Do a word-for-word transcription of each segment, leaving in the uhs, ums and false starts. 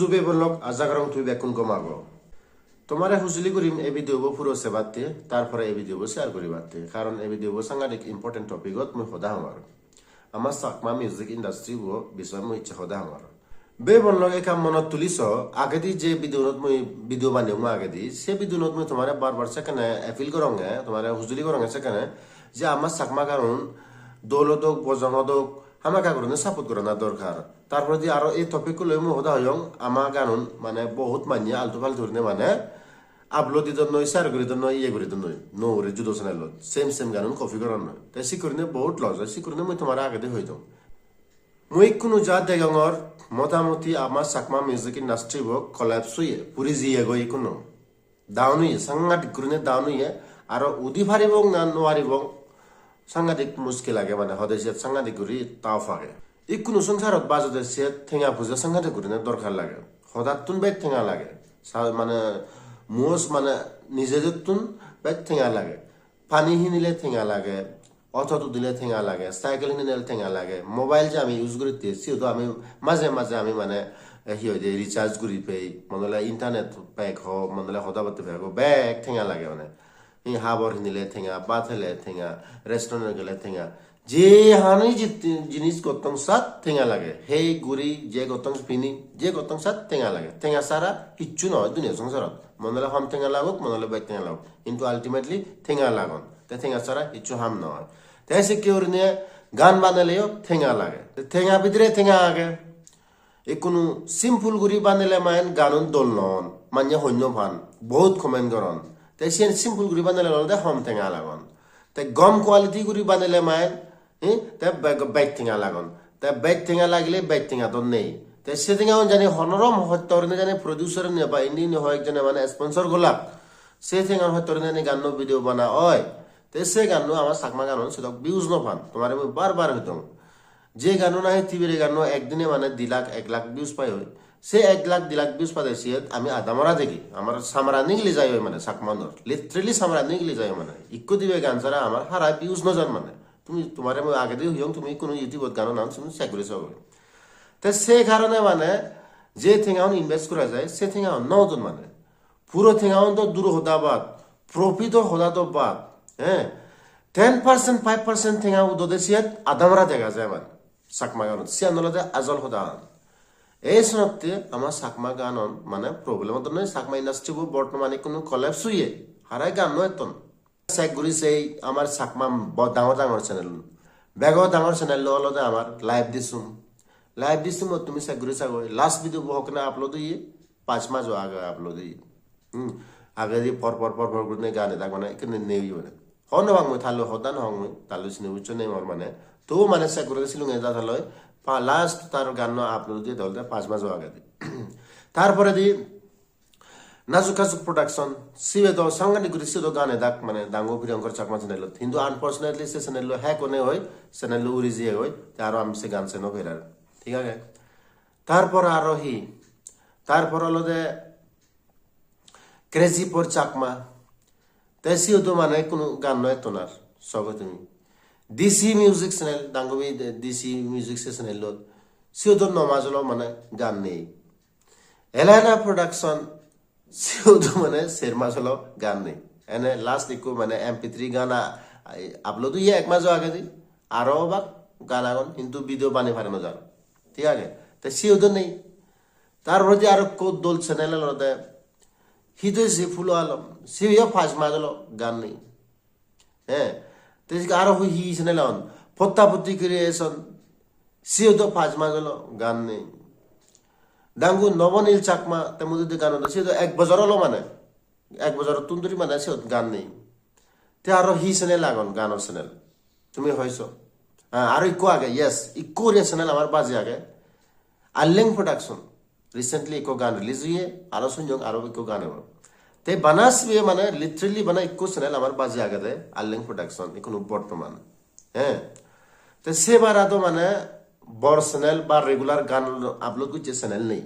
Jube bolok, aja gorong tui bekkun gom ago. Tomare hujuli gurim ei video bo puro sebatte, tar pore ei video bo share guribatte, karon ei video bo sangadik important topic ot mui hoda hongor. Ama Chakma music industry bo bisoy mui icche hoda hongor. Be bolok ekka monot tuli so, agedi je video not mui video baneyong agedi, se video not mui tomare bar bar sekkene appeal goronge, tomare hujuli goronge sekkene, je ama Chakma ganun dol odok, bojong odok, hamakkai gurinei support gorana dorkar. Tar poredi aro ei topic-ko loi mui hoda hoyong, ama ganun mane bohut manye altu faltu gurinei mane upload didonnoi, share guridonnoi, iye guridonnoi, nuo guri judo channel-ot, same same ganun copy goronnoi. Te sik gurinei bohut loss oi, sik gurinei mui tomare agedi hoi dong. Mui ikkunu ja degongor, motamoti ama Chakma music industry bo collapse oye, puri jiyegoi ikkunu. Down oye, sangadik gurine down oye, aro udi paribong na no paribong, sangadik muskil age mane, hode siyot sangadik guri tough age. Ikkunu songsarot bajode siyot tenga puja sangadik gurine dorkar lage. Hodattun bej tenga lage. Sa-, mane, muos mane nijedottun bej tenga lage. Pani hinile tenga lage, auto udile tenga lage, cycle hinile tenga lage, mobile je ami use guritte, siyoto ami maje maje ami mane, eh, hi hoide, recharge guri pei, mane ole internet pack ho, mane ole hoda batta pack ho, bek tenga lage mane. Hi habor hinile tenga, bhat hele tenga, restaurant gele tenga. Je hani ji-, jinis gottong sat tenga lage. Hei guri je gottong pini, je gottong sat tenga lage. Tenga sara hicchu noi duniya songsarot. Mane ole hom tenga lagok, mane ole bek tenga lagok. Hintu ultimately tenga lagon. Te tenga sara hicchu ham noi. Te sekke gurinei gan baneleyo tenga lage. Te tenga bidire tenga age. Ikkunu simple guri banele main ganun dol non. Manye hoi no pan. Bohut comment goron. Te siyen simple guri banele olode hom tenga lagon. Te gom quality guri banele main, eh, te bek, bek tenga lagon. Te bek tenga lagile bek tenga do nei. Te se tenga un jani honorom hotto gurinei jani producer ne ba indi indi hoyek jone mane sponsor golak. Se tenga un hotto gurinei jani ganno video bana oi. Te se ganno ama Chakma ganun sedok views no pan. Tomare mui bar bar hoi dong. Je ganno nahi Tibire ganno ekdine mane di lakh, ek lakh views pai oi. Se ek lakh, di lakh views pade siyot ami adamora degi. Amar samra nigili jai oi mane Chakma unor. Literally samra nigili jai oi mane. Ikko dibe gan sara amar hara views no jan mane. Tumi, tomare mui agedi hoyong, tumi ikkunu YouTube-ot gano nan tumi check guri so goi. Te se karone mane je tenga un invest gora jai, se tenga un no udon mane. Puro tenga un do duro hoda bad, profit o hoda do bad, eh? Ten percent, five percent tenga udode siyot adamora dega jai mane. Chakma ganot. Siyan olode ajol hoda an. Ei sonotte ama Chakma ganon mane problem odonne, Chakma industry bo bortomane ikkunu collapse oye. Harai gan no etton. Check guri sei amar Chakma bo-, dangor dangor channel un. Bego dangor channel lo olode amar Live Disum. Live Disum ot tumi check guri sagoi. Last video bo hokkene upload oye, pach majo age upload oye. Hmm. Agedi por por por por gurine gane dak mane ekkene nei oye mane. Hon no pang mui talo hoda no hong mui, talo sini uccho nei mor mane. Tobu mane check guri silunge da thaloi. Pa last tar ganno upload oye tolde pach majo agedi. Tar poredi Najuk Kajuk Production, sibe do sangani guri sibe do gane dak mane dangu Priyankar Chakma channel ot. Hintu unfortunately se channel lo hack one oi, channel lo uri jiye oi, te aro ami se gan se no perar. Thik age? Tar por aro hi? Tar por olode Crazy for Chakma. Te siyodo mane hono gan no etton ar, sogo tumi. D C Music Channel, dangubi D C Music se channel lot. Siyodo no maj olo mane gan nei. Elena Production, siyodo mane ser maj olo gan nei. Ene last ikko mane M P three gana, ai, upload oye ek majo agedi. Aro obak gan agon, hintu video bani pare no jar. Thik age? Te siyodo nei. Tar poredi aro ekko dol channel olode Hitoishi Phulo Alom, sibeyo pach maj olo gan nei. He, te aro hi, hi channel on? Potta Potti Creation, siyodo pach maj olo gan nei. Dangu Nobonil Chakma, te mujungedi gan olo, siyodo ek bojor olo mane. Ek bojorottun dhuri mane siyot gan nei. Te aro hi channel agon, ganor channel? Tumi hoiso. Ah, aro ikko age, yes, ikko guri channel amar baji age. Alleng Production. Recently ikko gan release oye, aro sunjong aro ikko gan ebo. Te bana sibe mane literally bana ikko channel amar baji agede, Alleng Production, ikkunu bortoman. He. Te se bara do mane bor channel ba regular gan upload gocche channel nei.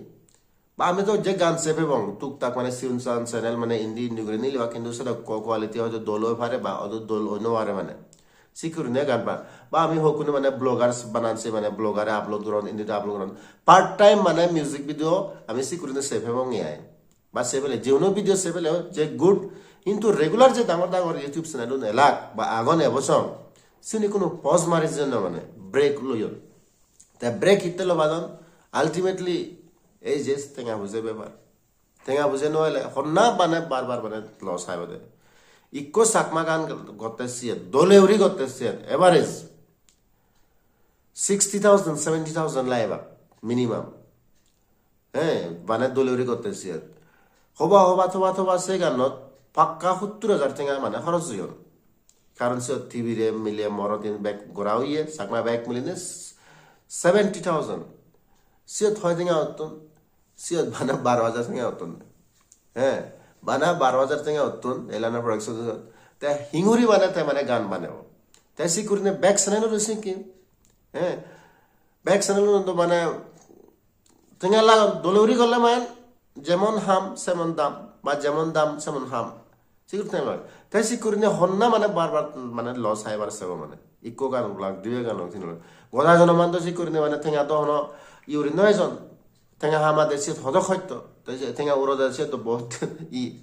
Ba ami do je gan se pebong, tuk tak mane siun san channel mane indi indi guri nilibak, hintu sedok ko-, quality hoyto dol oi pare ba odo dol oi no pare mane. Sikkuri ne gan ba, ba ami hokkune mane vloggers banan, se mane vlogger upload goron, indi upload goron. Part time mane music video ami sikkuri ne se pebong ai. Ba se pele, jeuno video se pele je good, hintu regular je dangor dangor YouTube channel un elak ba agon ebo song, sini kuno pause mari jeyonne mane break loyon. Te break hitte lobadon, ultimately ei je tenga puje bepar. Tenga puje no ele honna bane bar bar bane loss hai bade. Ikko Chakma gan gotte siyot, dole uri gotte siyot, average sixty thousand, seventy thousand laiba minimum. He, bane dole uri gotte siyot. Hoba, hoba, toba, toba se ganot pakka huttur hajar tenga mane horoj oyon. Karon siyot T V re mile morot in bek gora oye, Chakma bek miline seventy thousand. Siyot hoi tenga ottun? Siyot bana baro hajar tenga ottun. He, bana baro hajar tenga ottun, Elana Production-ot. Te hinguri bana te mane gan banebo. Te sikkurine bek channel-ot sinki. He, bek channel-ot do mane tenga lagon, dole uri golle mane jemon ham semon dam, ba jemon dam semon ham. Sikkuri tenga loi. Te sikkurine honna mane bar bar mane loss haibar sebo mane. Ikko gan ulak, dibe gan ulak, tin ulak. Goda jonoman do sikkurine mane tenga do hono iuri no ejon. Tenga hamade siyot hodok hoito. Te je tenga urode siyot do bohut i.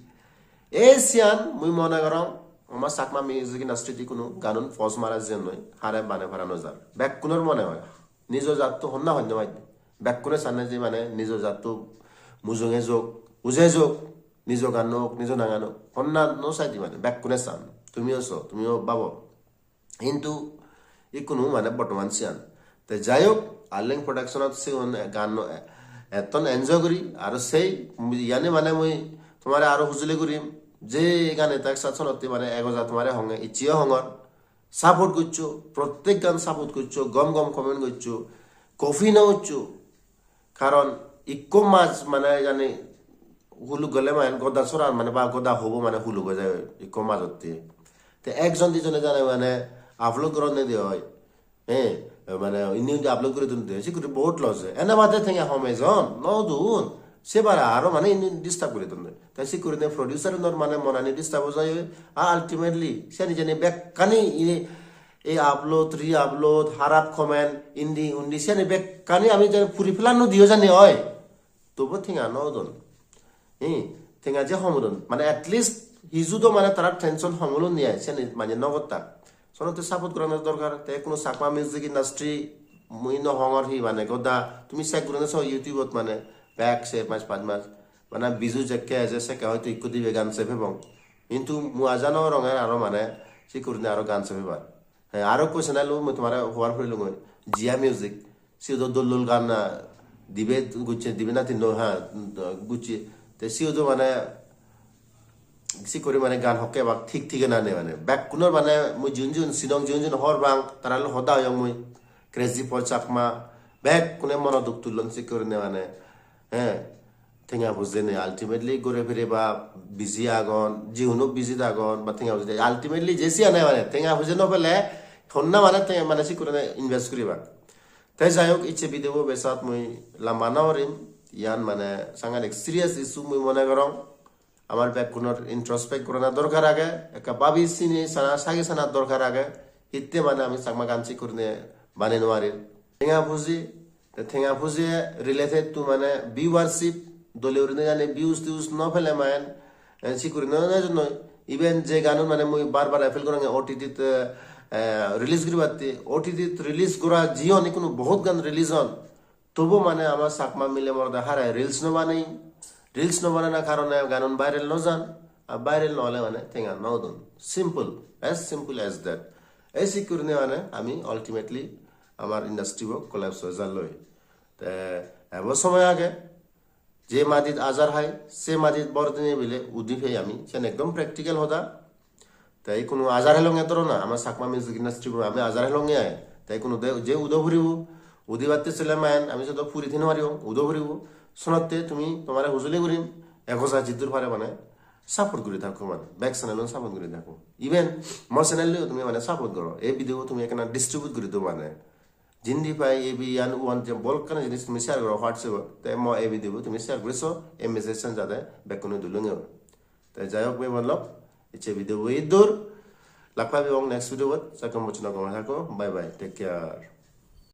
Ei siyan mui mone gorong ama Chakma music industry-t kuno ganun pause mara jeyonnoi, hare bane para no jar. Bekkunor mone oi. Nijo jatto honna honna maide. Bekkune sanne je mane nijo jatto mujunge jok, uje jok, nijo ganno ok, nijo nangano ok. Honna no saide mane, bekkune san. Tumiyo so, tumiyo babo. Hintu ikkunu mane bortoman siyan. Te jai hok, Arleng Production-ot sigun ganno e-, etton enjoy guri, aro sei iyani mane mui tomare aro hujuli gurim, je gane tak sat sonotte mane ego ja tomare honge, icchiyo hongor, support goccho, prottek gan support goccho, gom gom comment goccho, copy no goccho. Karon ikko maj mane jani huluk gole mane goda sorar mane ba goda hobo mane huluk oi jai ikko majotte. Te ekjon dijone jane mane upload goronne de oi. Eh, mane indi undi upload guri dun de, sikkuri bohut loss oi. Ene bade tenga hom ejon, no dun. Se bara aro mane indi disturb guri dun de. Te sikkurine producer unor mane monani disturb oi jai oi. A ultimately, seni jeni bekkani ini, ei upload, re-upload, harap comment, indi undi, seni bekkani ami jeni puri plan no diyo jani oi. Tobo tenga no odon. Hi, tenga je hom odon. Mane at least hiju do mane tara tension hom olon ni ai, seni mane no gotta. Sonotte support gorana dorkar. Te kuno Chakma music industry mui no hongor hi mane goda. Tumi check gorone so YouTube-ot mane bek se mas pach mas. Mane Biju jekke eje sekke hoito ikko dibe gan se pebong. Hintu mui aja no gorong aro mane sikkurine aro gan se pebar. He, aro ekko channel-o mui tomare hobar puri lungoi, Jia Music. Siyot do dol dol gan, ah, dibe gocche, dibe na tinno, ha, gocche. Te siyot do mane sikkuri mane gan hokke ebak thik thigena nei mane. Bekkunor mane mui jiun jiun sinong, jiun jiun hobor pang, tara loi hoda hoyong mui. Crazy for Chakma, bekkune mono duk tullon sikkurine mane. He, tenga puje nei, ultimately gure fire ba busy agon, jiuno busy agon, ba tenga puje nei. Ultimately je siyan oi mane, tenga puje no pele, honna mane te-, mane sikkurine invest guriba. Te jai hok, icche video bo besat mui lamba no gorim, iyan mane sangadik serious issue mui mone gorong. Amar bekkunor introspect gorana dorkar age, ekka babi sini sana, sagi sana dorkar age, hitte mane ami Chakma gan sikkurine bane no parir. Tenga puji, te tenga puji related to mane viewership, dole gurine jani views tius no pele mane, eh, sikkurine no jannoi. Even je ganun mane mui bar bar appeal goronge O T T-t, eh, release guribatte, O T T-t release gora jiyon, ikkunu bohut gan release on. Tobu mane ama Chakma mile morode harai reels no banei. Reels no banana karone ganun viral no jan. Ar viral no ole mane tenga no udon. Simple. As simple as that. Ei sikkurine mane ami ultimately amar industry bo collapse oi jalloi. Te ebo somoy age, je madit ajar hai, se madit bor dine bile udi pei ami. Sen ekdom practical hoda. Te ikkunu ajar helonge dhoro na, ama Chakma music industry bo ami ajar helonge ai. Te ikkunu de, je udo puribo, udibatte sele maen, ami jodo puri thin paribo, udo puribo. Sonotte tumi tomare hujuli gurim, ek hajar jiddur pare mane support guri thakko mane, bek channel un support guri thakko. Even mo channel loi tumi mane support goro, ei video tumi ekkena distribute guri do mane. Jindi pai ei bi yan uan je bolokkani jinis tumi share goro WhatsApp-ot, te mo ei video bo tumi share guri so, ei message-an jate bekkune dulunge. Te jai hok, bhei bon lok, icche video bo iddur. Lak pebong next video bot, sekkon pojjonto gome thakko, bye bye, take care.